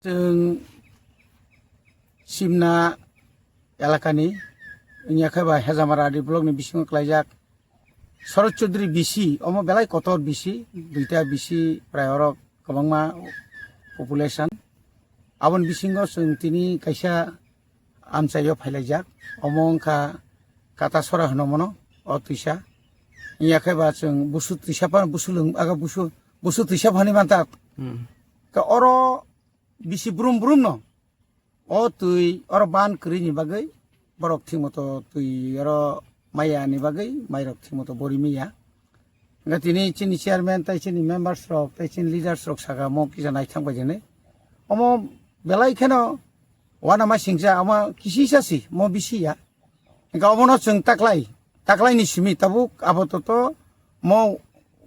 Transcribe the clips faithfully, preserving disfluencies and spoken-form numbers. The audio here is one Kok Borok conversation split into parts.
Chwng Simna elakani, wngya khe ba Hejamara D block ni bisingo klaijak Sharad Chaudhary B C, omo belai kotor B C, duita B C prai oro kwbangma population. Aboni bisingo chwng tini kaisa amchaio phailaijak, omo wngkha Katasora hwno mono, o twisa. Wngya khe ba chwng busu twisa phano, busu lwng-, aga busu, busu twisa phani manta. Hmm. Ka oro bisi brum brum no. O twi oro ban kwrwi ni bagwi borok thik moto twi oro maya ni bagwi mairok thik moto bori maya. Hwnkhe tini chini chairman tei chini members rok tei chini leaders rok saka mo kisa naithang bai jani. Omo belai kheno uanama singcha, omo kisisa si, mo bisi ya. Hwnkhe obono chwng taklai, taklai ni simi tabuk abototo mo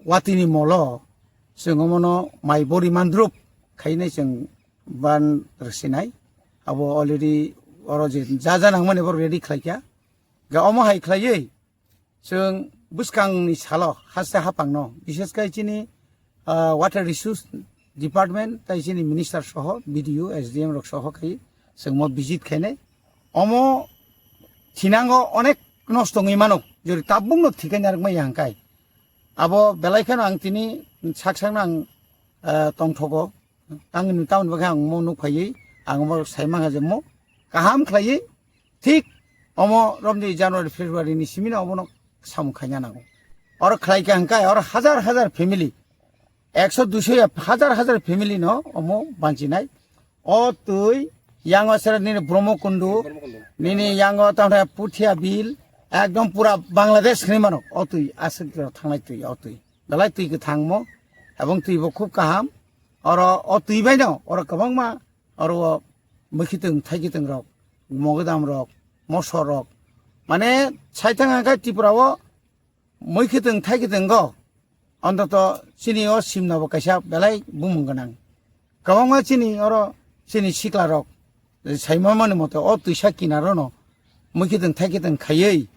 watwi ni molo chwng omono mai bori mandrup khainai chwng ban rwsinai. Abo already oro je ja ja nangmani bo ready khlaikha. Ga omo hai khlaiwi chwng bwskangni salo haste haphangno, bishes khe chini, ah, water resource department tei chini minister soho, B D O, S D M rok soho khai chwng mo visit khainai. Omo thinango onek nosto wngwi mano, jori tabukno thikai narwkmaya hwnkhe. Abo belai kheno ang tini sak sakno ang, ah, tongthogo. Ang ni tamoni bagwi ang mo nuk phaiwi, ang mo sai mangha je mo kaham khlaiwi, thik omo romni January, February ni simino obono samung khaina nango. Oro khlai kha hwnkhe oro hajar hajar family, ekso duiso ya hajar hajar family no omo banchinai. O twi yango sera nini Bromokundu, nini yango tamthai Puthia Bil, ekdom pura Bangladesh hinwi mano. O twi aswk thangnai twi, o twi. Belai twi kwthangmo, ebong twi bo khub kaham. Oro o twi bai no, oro kwbangma, oro o mwkhitwng, thaikitwng rok, mogodam rok, mosor rok. Mane, saithang hwnkhe Tripura o mwkhitwng, thaikitwng go, ontoto chini o Simna bo kaisa belai bumung gwnang. Kwbangma chini oro, chini sikla rok, saimamani moto o twisa kinaro no mwkhitwng, thaikitwng khaiwi,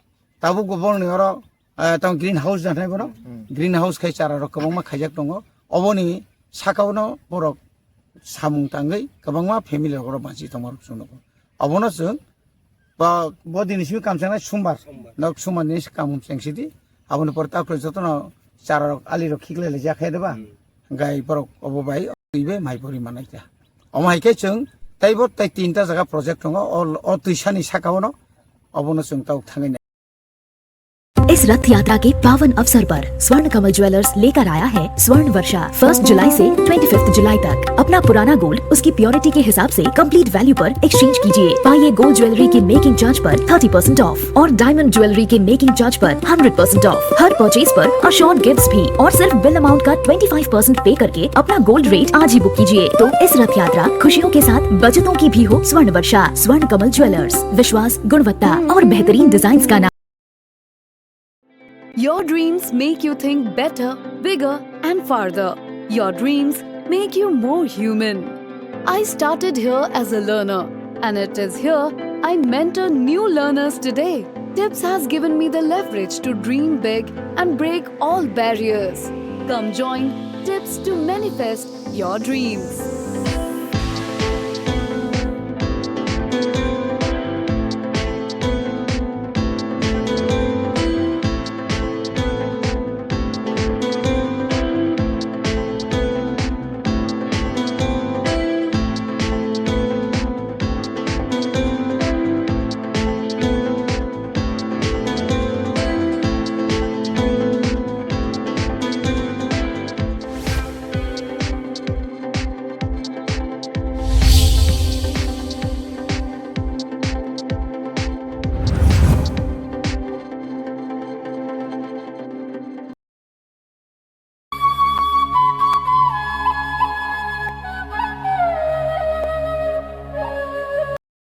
tabuk bo borokni oro ah, tamo green house da hinwi bono. Hmm. Green house khai chara rok kwbangma khaijak tongo. Oboni sakao no borok samung tangwi kwbangma family rok oro banchi tongma rok chwng nugo. Obono chwng ba, bo dini simi kam changnai sumbar. Sumbar. Nok sumbar ni kam cheng sidi. Aboni pore ta kwlai jotono chara rok, ali rok khiklai lai jak hai de ba. Hmm. Gai borok obo bai twi bai mai pori manai ta. Omo hai khe chwng tei bo tei tinta jaga project tongo. O, o twisani sakao no obono chwng tabuk thangwi nai. इस रथ यात्रा के पावन अवसर पर स्वर्ण कमल ज्वेलर्स लेकर आया है स्वर्ण वर्षा। फर्स्ट जुलाई से ट्वेंटी फिफ्थ जुलाई तक अपना पुराना गोल्ड उसकी प्योरिटी के हिसाब से कंप्लीट वैल्यू पर एक्सचेंज कीजिए। पाइए गोल्ड ज्वेलरी के मेकिंग चार्ज पर थर्टी परसेंट ऑफ और डायमंड ज्वेलरी के मेकिंग चार्ज पर हंड्रेड परसेंट ऑफ। हर परचेज पर अश्योर्ड गिफ्ट्स भी, और सिर्फ बिल अमाउंट का ट्वेंटी फ़ाइव परसेंट पे करके अपना गोल्ड रेट आज ही बुक कीजिए। तो इस रथ यात्रा खुशियों के साथ बचतों की भी हो स्वर्ण वर्षा। स्वर्ण कमल ज्वेलर्स, विश्वास, गुणवत्ता और बेहतरीन डिजाइन्स का नाम। Your dreams make you think better, bigger, and farther. Your dreams make you more human. I started here as a learner, and it is here I mentor new learners today. Tips has given me the leverage to dream big and break all barriers. Come join Tips to manifest your dreams.